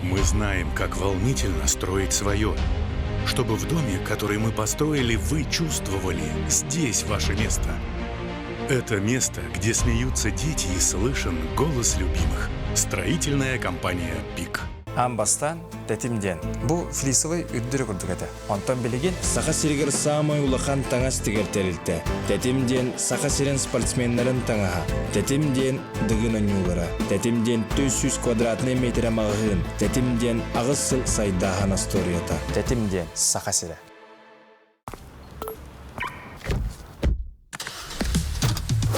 Мы знаем, как волнительно строить свое. Чтобы в доме, который мы построили, вы чувствовали, здесь ваше место. Это место, где смеются дети и слышен голос любимых. Строительная компания «Пик». Аан бастаан тэтим диэн. Бу флисовый үрдүрү курдук этэ. Онтон билигин Саха сиригэр саамай улахан таҥас тигэр тэрилтэ. Тэтим диэн Саха сирин спортсменнарын таҥаһа. Тэтим диэн Дыгын оонньуулара. Тэтим диэн 400 квадратнай метрэ маҕаһыын. Тэтим диэн аҕыс сыл сайдааһын остуоруйата. Тэтим диэн Саха сирэ.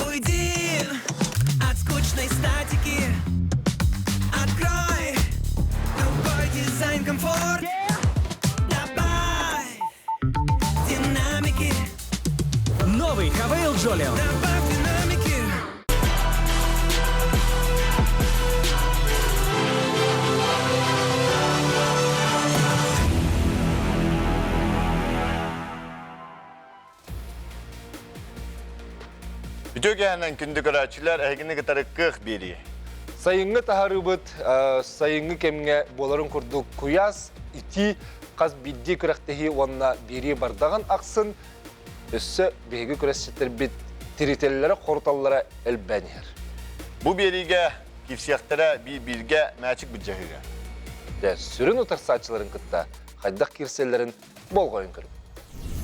Уйди от скучной статики. Открой другой дизайн комфорт. Добавь динамики. Новый Хавейл Джолион. Добавь динамики. Үтүө кэһэнэн күндү көрөөччүлэр эһигини кытары кыах биэрии. Сайыҥҥы таһарыыбыт сайыҥҥы кэмҥэ буоларын курдук куйаас, итии, хас биирдии күрэхтэһии уонна биэрии бардаҕын ахсын өссө биһиги күрэсчиттэрбит тиритэллэрэ, хоруталлара элбээн иһэр. Бу биэриигэ киирсиэхтэрэ биир-бииргэ мээчик былдьаһыыга. Дьэ, сүрүн утарсааччыларын кытта хайдах киирсэллэрин болҕойон көрүҥ.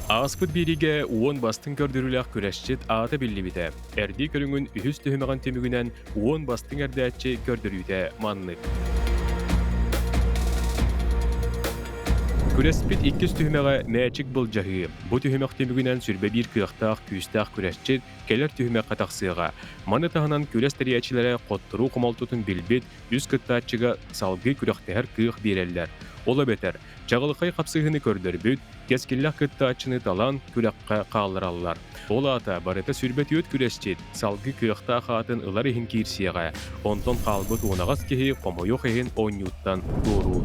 Ааспыт биэриигэ уон бастыҥ көрдөрүүлээх күрэсчит аата биллибитэ. Эрдии көрүҥүн үһүс түһүмэҕин түмүгүнэн уон бастыҥ эрдээччи көрдөрүүтэ маннык. Күрэспит иккис түһүмэҕэ мээчик былдьаһыы. Бу түһүмэх түмүгүнэн сүрбэ биир кыахтаах, күүстээх күрэсчит кэлэр түһүмэххэ тахсыаҕа. Маны таһынан күрэс тэрийээччилэрэ хотторуу хомолтотун билбит үс кыттааччыга салгыы күрэхтэһэр кыах биэрэллэр. Ол эбэтэр, чаҕылхай хапсыһыыны көрдөрбүт, кэскиллээх кыттааччыны талан күрэххэ хааллараллар. Ол аата барыта сүрбэ түөрт күрэсчит салгыы кыахтаах аатын ылар иһин киирсиэҕэ, онтон хаалбыт уонаҕас киһи хомойуох иһин оонньууттан туоруур.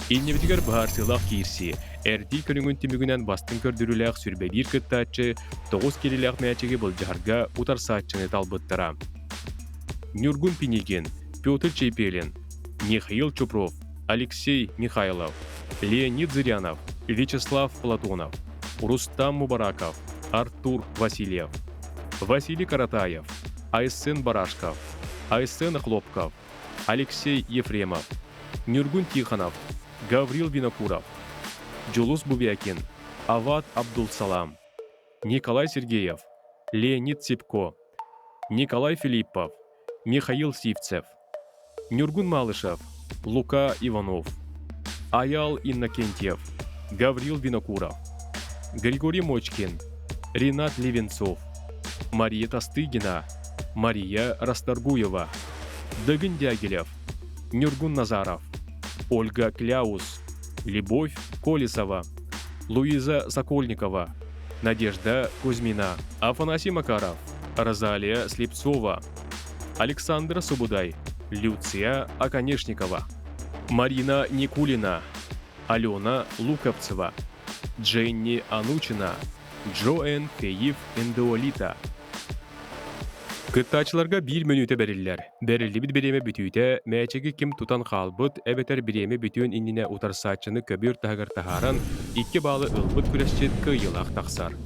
Иннибитигэр быһаарсыылаах киирсии. Эрдии көрүҥүн түмүгүнэн бастыҥ көрдөрүүлээх сүрбэ биир кыттааччы тоҕус киилэлээх мээчиги былдьаһарга утарсааччыны талбыттара. Ньургун Пинигин, Петр Чепелин, Михаил Чупров, Алексей Михайлов, Леонид Зырянов, Вячеслав Платонов, Рустам Мубараков, Артур Васильев, Василий Каратаев, Айсен Барашков, Айсен Хлопков, Алексей Ефремов, Нюргун Тихонов, Гаврил Винокуров, Джулус Бубякин, Ават Абдулсалам, Николай Сергеев, Леонид Сипко, Николай Филиппов, Михаил Сивцев, Нюргун Малышев, Лука Иванов, Аял Иннокентьев, Гаврил Винокуров, Григорий Мочкин, Ренат Левенцов, Мария Тастыгина, Мария Расторгуева, Дыгын Дягилев, Нюргун Назаров, Ольга Кляус, Любовь Колесова, Луиза Сокольникова, Надежда Кузьмина, Афанасий Макаров, Розалия Слепцова, Александра Субудай, Люция Оконешникова, Марина Никулина, Алена Луковцева, Дженни Анучина, Джоэн Феев Эндеолита. Кыттааччыларга биир мүнүүтэ бэриллэр. Бэриллибит бириэмэ бүтүүтэ мээчиги ким тутан хаалбыт эбэтэр бириэмэ бүтүөн иннинэ утарсааччыны көбүөр таһыгар таһааран, икки баалы ылбыт күрэсчит кыайыылаах тахсар.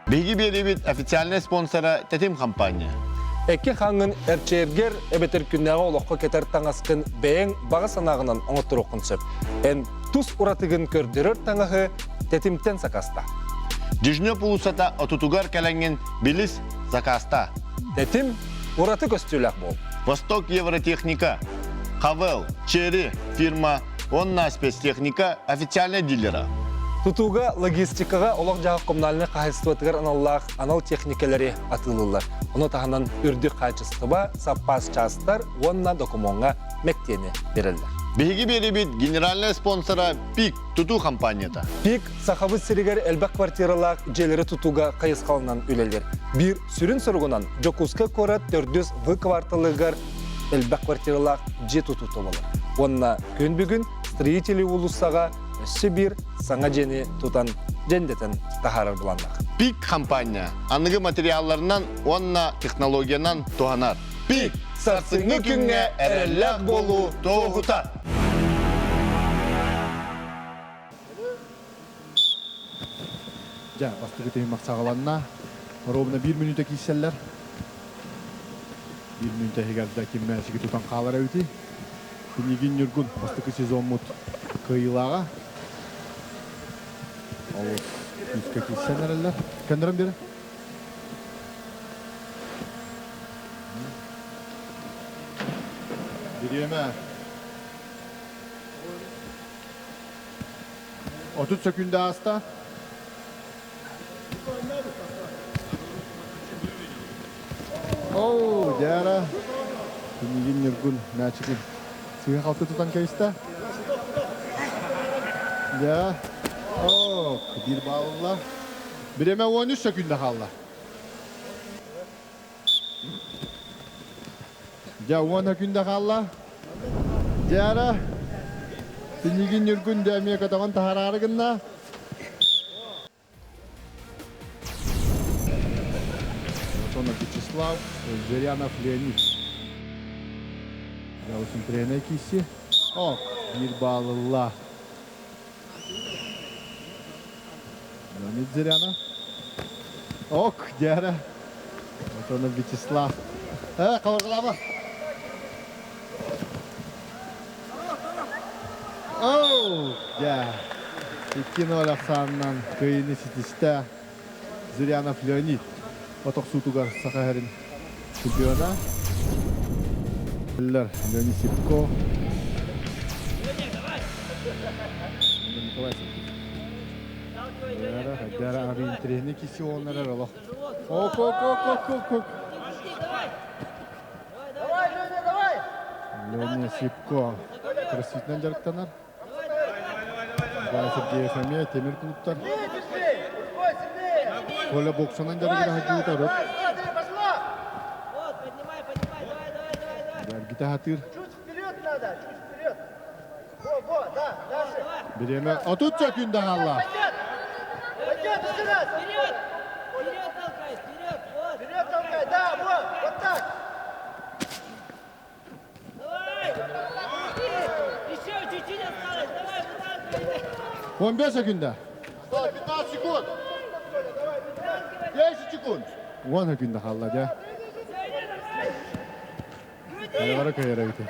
Биһиги биэриибит официальнай спонсора Тэтим компания. Экки хаҥҥын эрчээргэр эбэтэр күннээҕи олоххо кэтэр таҥаскын бэйэҥ баҕа санааҕынан оҥотторуоххун сөп. Эн тус уратыгын көрдөрөр таҥаһы Тэтимтэн сакаста. Дежнев уулуссата отутугар кэлэҥҥин билис, закаста. Тэтим ураты көстүүлээх буол. Восток Евротехника, Хавел, Черри фирма уонна спецтехника официальнай дилера. Тутууга, логистикаҕа олох-дьаһах коммунальнай хаһаайыстыбатыгар аналлаах анал техникэлэри атыылыыллар. Ону таһынан үрдүк хаачыстыба, саппаас чаастар уонна докумуоҥҥа мэктиэни биэрэллэр. Биһиги биэрибит генеральнай спонсора ПИК тутуу компанията. ПИК Сахабыт сиригэр элбэх квартиралаах дьиэлэри тутууга хайысхаланан үлэлиир. Биир сүрүн соругунан Дьокуускай куорат төрдүс В кварталыгар элбэх квартиралаах дьиэ тутуута буолар. Уонна күн бүгүн Строители уулуссаҕа өссө биир саҥа дьиэни тутан дьэндэтэн таһаарар былааннаах. Пик хампаанньа аныгы материалларынан уонна технологиянан туһанар. Пик сарсыҥҥы күҥҥэ эрэллээх буолуу туоһута. Дьэ, бастакы түһүмэх саҕаланна. Ровно биир мүнүүтэ киирсэллэр. Биир мүнүүтэ иһигэр да ким мээчиги тутан хаалар эбитий? Пинигин Ньургун бастакы сезоммут кыайыылааҕа. Олус күүскэ киирсэн эрэллэр. Көннөрөн биэрэ. Бириэмэ 30 сөкүүндэ ааста. Оу, Дяра. Пинигин Ньургун мээчиги сыыһа-халты тутан кэбистэ. Дьэ, оо, биир баалла. Бириэмэ 13 сөкүүндэ хаалла. Дьэ, 10 сөкүүндэ хаалла. Дьэ, Пинигин Ньургун дьэ эмиэ көтөҕөн таһараары гынна. Антонов Вячеслав, Зырянов Леонид. Ялысым тренер киси. Ок, биир баалылла. Леонид Зырянов. Ок, дьээрэ. Антонов Вячеслав. Э, хабаргалаама. Оу, дьэ, 2-0 ахсаанынан кыайыыны ситистэ Зырянов Леонид от охсуутугар Саха сирин чемпиона. Леонид Сипко. Николай Хайдара ари интересный киси олнар олох. Ок, ок, ок, ок, ок, ок. Леня Сипко кроссфитынан дьарыктанар. Николай Сергеев эмиэ тимир клубтар. Коля боксанан дьарыгыра сылдьыбыта урут. Эргитэ сатыыр. Бириэмэ 30 секунда хаалла. Вперед толкай, да, вот, вот так. Еще чуть-чуть осталось, давай, выталкивай. 15 секунда. 15 секунд. 10 секунд. 10 секунда хаалла дьэ. Хайалара кыайар эбитий?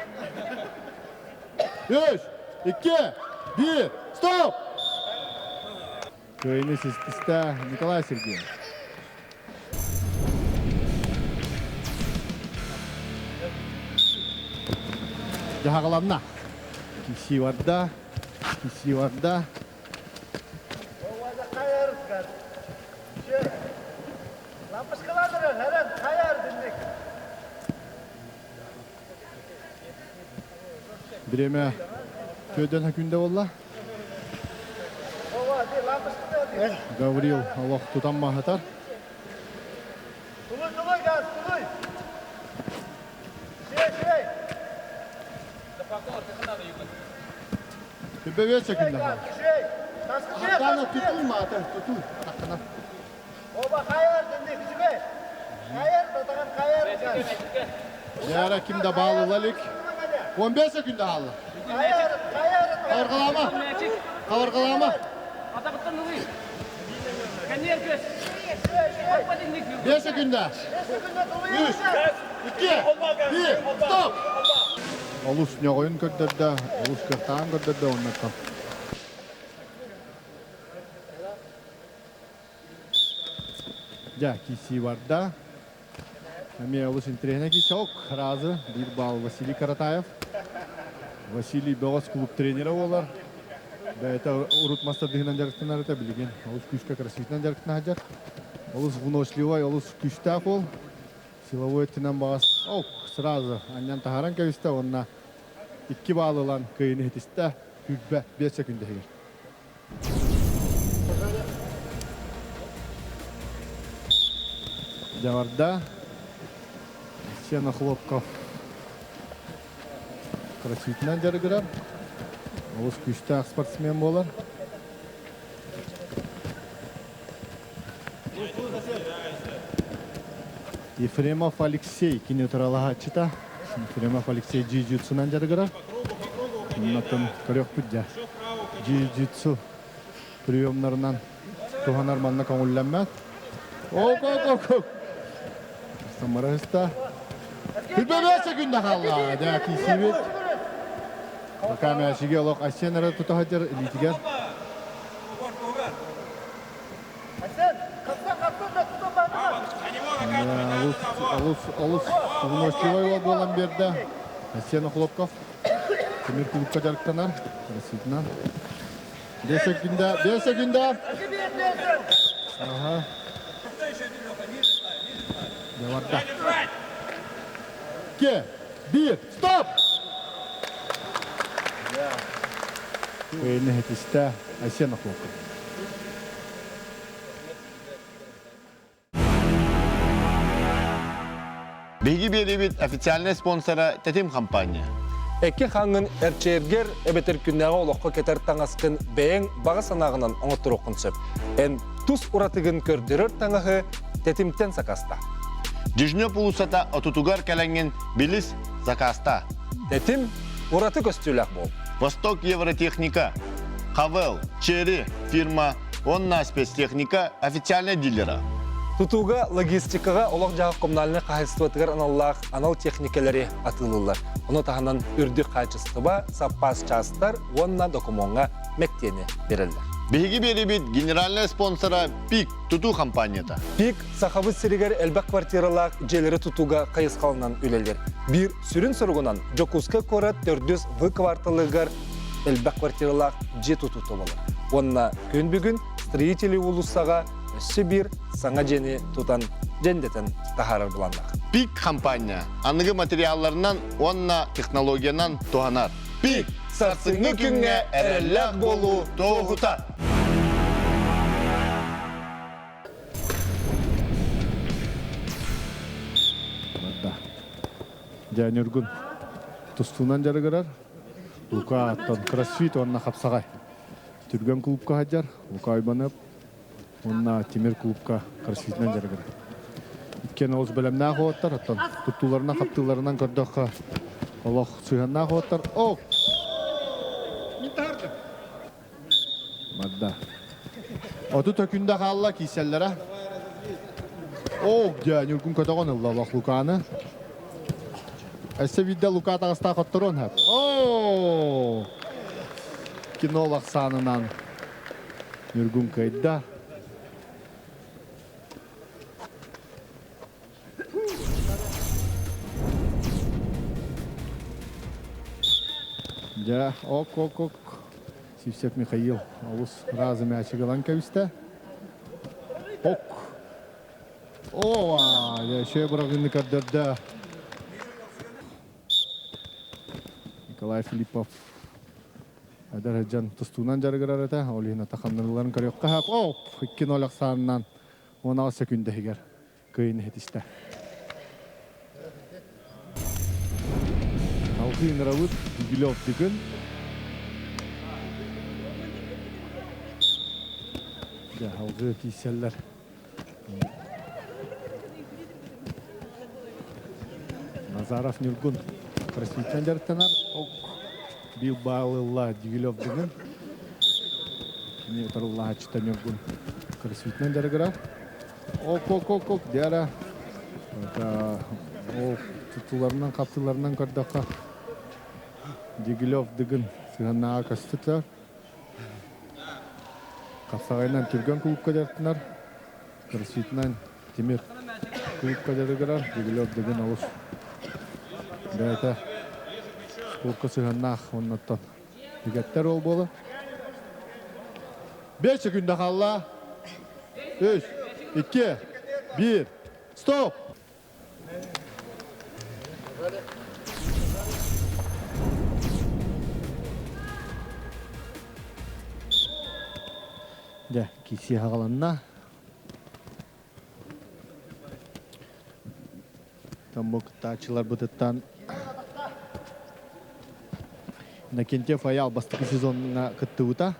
Үс, икки, биир, стоп! Кыайыны ситистэ Николай Сергеевич. Дьаһаҕаланна. Киси барда, киси барда. Бириэмэ төрдөн күндэ буолла. Гаврил олох тутан маһатар. Тулуй, тулуй, газ, тулуй! Шей, шей! Түбэбиэ сөкүннэ. Артана тутуу маата, тутуу. Таххана. Оба хайар дэнник, үчүгэй. Хайар, татаган хайар. Яра ким да баал ыла илик. 15 секунда хаалла. Хабаргалаама. Хабаргалаама. 5 секунда. 3, 2, 1, стоп! Олус ньоҕойун көрдөрдө, олус кыахтааҕын көрдөрдө уонна Дьэ, киирсии барда. Эмиэ олус интэриэһинэй киирсии. Ок, разы биир балл Василий Каратаев. Василий Бөҕөс клуб тренерэ буолар. Бэйэтэ урут мас тардыһыынан дьарыктанар этэ, билигин олус күүскэ кроссфитынан дьарыктана сылдьар. Олус выносливай, олус күүстээх уол. Силовой өттүнэн баҕас, ок, сразу анньан таһааран кэбистэ уонна икки баал ылан кыайыыны ситистэ. 25 секунда иһигэр. Дьаҕарда Сена Хлопков кроссфитынан дьарыгырар. Олус күүстээх спортсмен буолар. Ефремов Алексей кини утаралаһааччыта. Ефремов Алексей джиу-джитсунан дьарыгырар. Оннотон көрүөхпүт дьэ. Джиу-джитсу приемнарынан туһанар манна көҥүллэммэт. Ок, ок, ок, ок. Самарыста. Хүбэбэ секунда хаалла. Дьэ, киисибит. Пока мээчиги олох Айсен эрэ тута сылдьар илиитигэр. Олус, олус, олус выносливай уол буолан биэрдэ. Айсен Охлопков тимир кулукка дьарыктанар. Россиятынан. 5 секунда, 5 секунда. Ага. Барда. Ке, bir, стоп! Кыайыны хетистэ Айсен Охлопков. Биһиги биэриибит официальнай спонсора Тэтим компания. Эки хаҥын эрчээргэр эбэтэр күннээҕи олоххо кэтэр таҥаскын бэйэҥ баҕа санааҕынан оҥотторуоххун сөп. Эн тус уратыгын көрдөрөр таҥаһы Тэтимтэн сакаста. Дежнев уулуссата отутугар кэлэҥҥин билис, закаста. Тэтим ураты көстүүлээх буол. Восток Евротехника, Хавел, Черри фирма уонна спецтехника официальнай дилера. Тутууга, логистикаҕа олох-дьаһах коммунальнай хаһаайыстыбатыгар аналлаах анал техникэлэри атыылыыллар. Ону таһынан үрдүк хаачыстыба, саппаас чаастар уонна докумуоҥҥа мэктиэни биэрэллэр. Биһиги биэрибит генеральнай спонсора ПИК тутуу компанията. ПИК Сахабыт сиригэр элбэх квартиралаах дьиэлэри тутууга хайысхаланан үлэлиир. Биир сүрүн соругунан Дьокуускай куорат төрдүс В кварталыгар элбэх квартиралаах дьиэ тутуута буолар. Уонна күн бүгүн Строители уулуссаҕа өссө биир саҥа дьиэни тутан дьэндэтэн таһаарар былааннаах. ПИК хампаанньа аныгы материалларынан уонна технологиянан туһанар. ПИК сарсыҥҥы күҥҥэ эрэллээх буолуу туоһута. Барда. Дьэ, Ньургун тустуунан дьарыгырар. Лука оттон кроссфит уонна хапсаҕай. Түргэн клубка сылдьар. Лука Уйбанов уонна Тимир клубка кроссфитинэн дьарыгырар. Иккиэн олус бэлэмнээх уолаттар, оттон туттууларынан хаптыыларынан көрдөххө олох сыһыаннаах уолаттар. О! Барда. Отут өкүндэ хаалла киисэллэрэ. Оо, дьэ, Ньургун көтөҕөн ылла олох Луканы. Өссө биирдэ Лука таҕыстаах отторуон сөп. Оо! Кино ахсаанынан Ньургун кыайда. Дьэ, ок-ок-ок. Сивцев Михаил олус разы мячик ылан кэбистэ. Ок. О, еще бырагынны көрдөрдө. Николай Филиппов эдэр дьон тустуунан дьарыгырар этэ. Ол иһин атаханнырыларын көрүөххэ сөп. Оп, 2-0 ахсаанынан 16 секунда иһигэр кыайын иһитистэ. Алгы ыҥырабыт Дегилев Дыгын. Дьэ, алгы киирсэллэр. Назаров Ньургун кроссфитинэн дьарыктанар. Билбаалылла Дегилев Дыгын. Кини утарыллааччыта Ньургун кроссфитинэн дьарыгырар. Ок-ок-ок-ок диэра. Ол тутуларынан хаптыыларынан көрдөххө Дегилев Дыгын сыһыаннааҕа көстүтэр. Хапсаҕайынан түргэн кулукка дьарыктанар. Кроссфитынан Тимир кулукка дьарыгырар. Дегилев Дыгын олус бэйэтэ спортка сыһыаннаах уоннаттан үгэттэр ол буолар. 5 секунда хаалла. 3, 2, 1, стоп! Дьэ, киирсии хаҕаланна. Тамбу кыттааччыларбытыттан Иннокентьев Айаал бастакы сезоҥҥа кыттыбыта.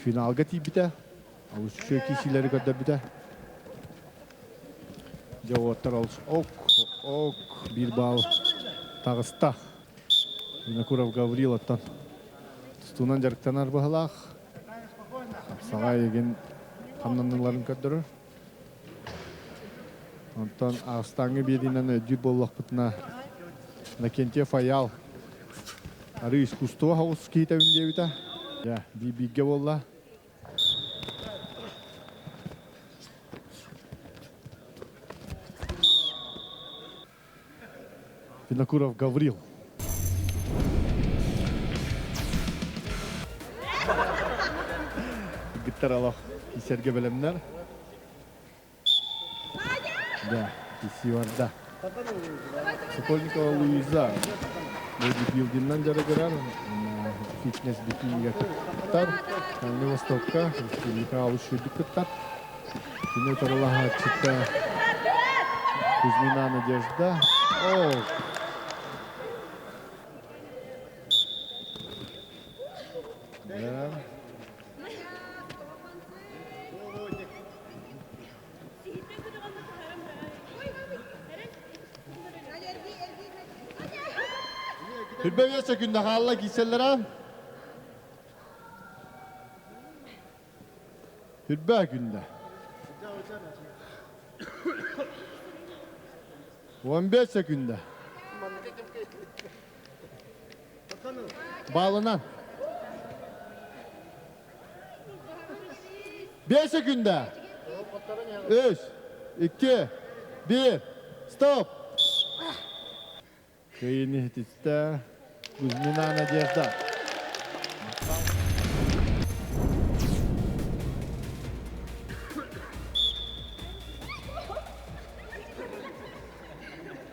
Финалга тиийбитэ. Олус үчүгэй киирсиилэри көрдөрбүтэ. Дьэ уоттар олус ок, ок биир баал таҕыста. Винокуров Гаврил оттон тустуунан дьарыктанар быһалаах. Саҕа эйигин хамнаныыларын көрдөрөр. Онтон аастааҥҥы биэриинэн өйдүүр буоллахпытына Накентьев Айаал арыы искусство хаус киһитэбин диэбитэ. Дьэ, биир-бииргэ буолла. Винокуров Гаврил. Гиттар олох кисерге бэлэмнэр. Да, киси барда. Сокольникова Луиза бодибилдиннан дьарыгырар, фитнес бикинигэ кыттар, Дальний Востокка республикаҕа олус үчүгэйдик кыттар. Кини утарылаһааччыта Кузьмина Надежда. О! Да. Түрбэ секүндэ хаалла кииссэллэрэ. Түрбэ күндэ. 15 секүндэ. Баалынан. 5 секүндэ. 3, 2, 1, стоп! Кыайыыны иһитистэ Кузьмина Надежда.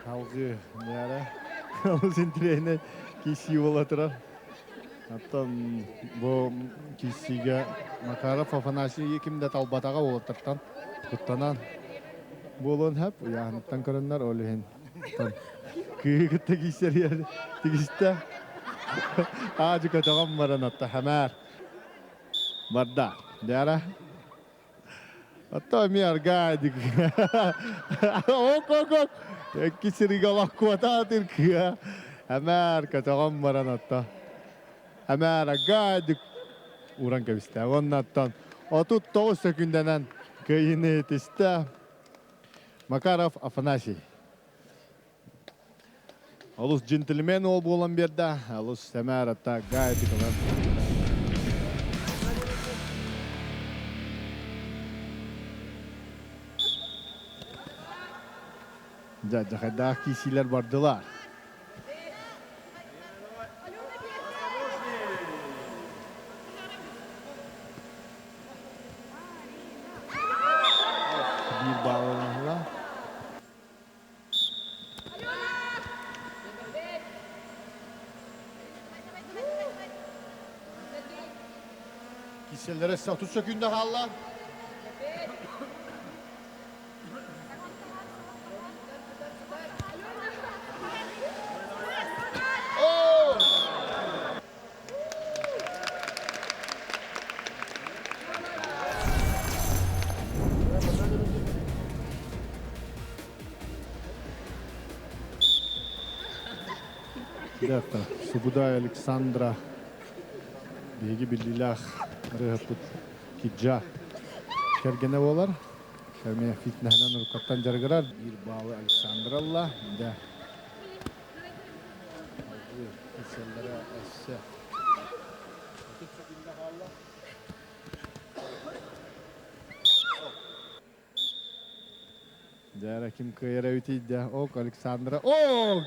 Алгы ньара. Олус интириэһинэй киирсии буола турар. Оттон бу киирсиигэ Макаров Афанасий ким да талбатаҕа уолаттартан куттанан буолуон сөп. Ыйааһыныттан көрөннөр ол иһин кыыһы кытта киирсэригэр тигистэ. Аадьы көтөҕөн баран атта хэмээр барда. Дьара. Ото эмиэ аргаа дик. Ок ок ок. Икки сиригэ олох куотаатыр кыа. Эмээр көтөҕөн баран отто. Эмээр аргаа дик уран кэбистэ. Уоннаттан 39 сөкүндэнэн кыайыыны итистэ Макаров Афанасий. Олус джентльмен уол буолан биэрдэ. Олус сэмээр атта гайдик ылан. Дьэ, дьахайдаах киисиилэр бардылар. Биир баалланыла. Киселлere 30 sekünde kaldı. Дата Субудай Александра биһиги биллиилээх ырыаһыппыт Киджа кэргэнэ буолар. Эмиэ фитнеһинэн уруккаттан дьарыгырар. Биир баалы Александра ылла. Дьэ Киселлэрэ өссө Дьэ, ким кыайар эбитий дьэ? Ок, Александра. Ок!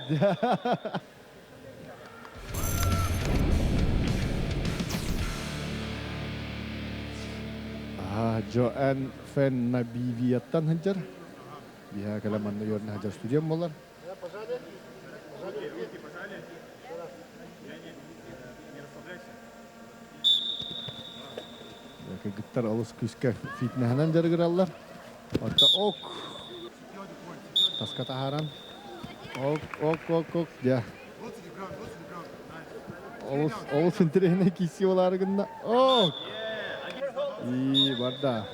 Джоэн Фен Набивияттан сылдьар. Биһа кэлэ манна үөрэнэ сылдьар студент буолар. Кыргыттар олус күүскэ фитнеһинэн дьарыгыраллар. Отто ок таска таһааран ок ок ок ок дьэ олус олус интэриэһинэй киирсии буолаары гынна ок и барда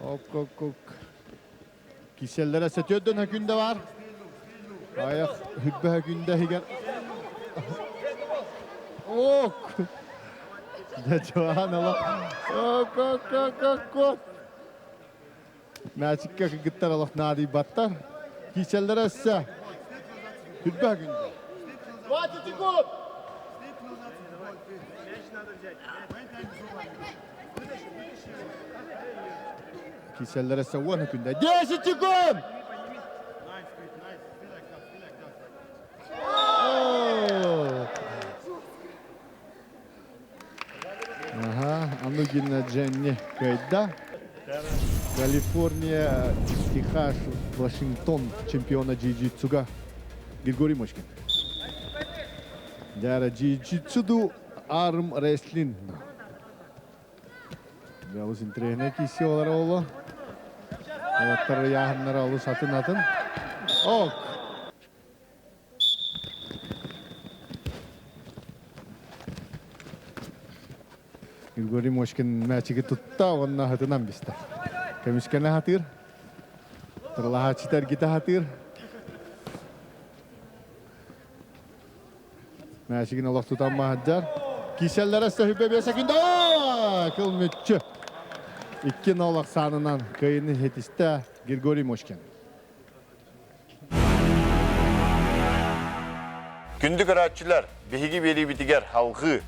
ок ок ок. Киселлere сөтүөддөн hökünde var. Ayak hübbe hökünde higer. Ок! Дьэ, ала. Ок, ок, ок, ок, ок. Мээчиккэ кыргыттар олох наадыйбаттар. Киселлere өссө. Hübbe hökünde. 20 секунд! Киселлere өссө 10 hökünde. 10 секунд! Ага, Анугина Дженни кайда. Калифорния, Техас, Вашингтон чемпиона джиу-джитсуга Григорий Мочкин. Дяра джиу-джитсуду арм рестлинг. Ялыс интриэһинэй киси олар оло. Олаттар яһыннара олус атын атын. Ок! Григорий Мошкин мээчиги тутта уонна хатынан биста. Көмүскэне хатыр. Тырылаһааччыта эргитэ хатыр. Мээчигин олох тутан маһаддьар. Киселлere сөһүбэ бе секунда. Кыл мүччү. 2-0 ахсаанынан кыайыны хетистэ Григорий Мошкин. Күндү көрөөччүлэр, биһиги биэриибитигэр алҕыы,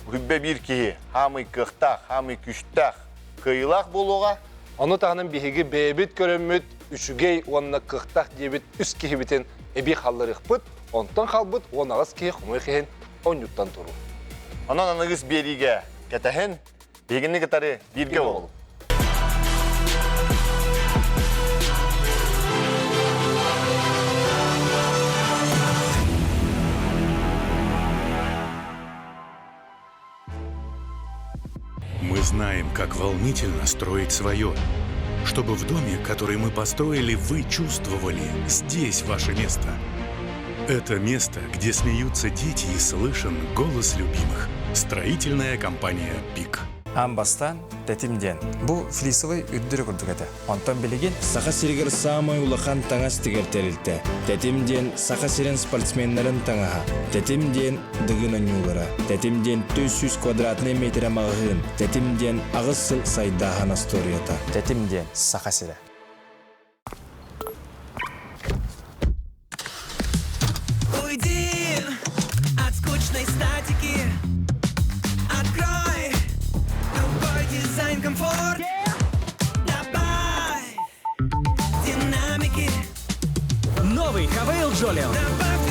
үһүбэ биир киһи, хаамый кыахтаах, хаамый күүстээх, кыайыылаах буолуоҕа. Ону таһынан биһиги бэйэбит көрөммүт үчүгэй уонна кыахтаах диэбит үс киһибитин эбии халларыахпыт, онтон халбыт 18 киһи хомойуох иһин онньуттан туруу. Онон аныгыс биэриигэ кэтэһин, биһигини кытары бииргэ буолуҥ. Мы знаем, как волнительно строить свое. Чтобы в доме, который мы построили, вы чувствовали, здесь ваше место. Это место, где смеются дети и слышен голос любимых. Строительная компания «Пик». Аан бастаан Тэтим диэн. Бу флисовый үрдүрү курдук этэ. Онтон билигин Саха сиригэр саамай улахан таҥас тигэр тэрилтэ. Тэтим диэн Саха сирин спортсменнарын таҥаһа. Тэтим диэн Дыгын оонньуулара. Тэтим диэн 400 квадратнай миэтэрэ маҕаһыын. Тэтим диэн аҕыс сыл сайдааһын остуоруйата. Тэтим диэн Саха сирэ. Уйди от скучной статики. Открой другой дизайн комфорт. Добавь динамики. Новый Хавейл Джолион. Добавь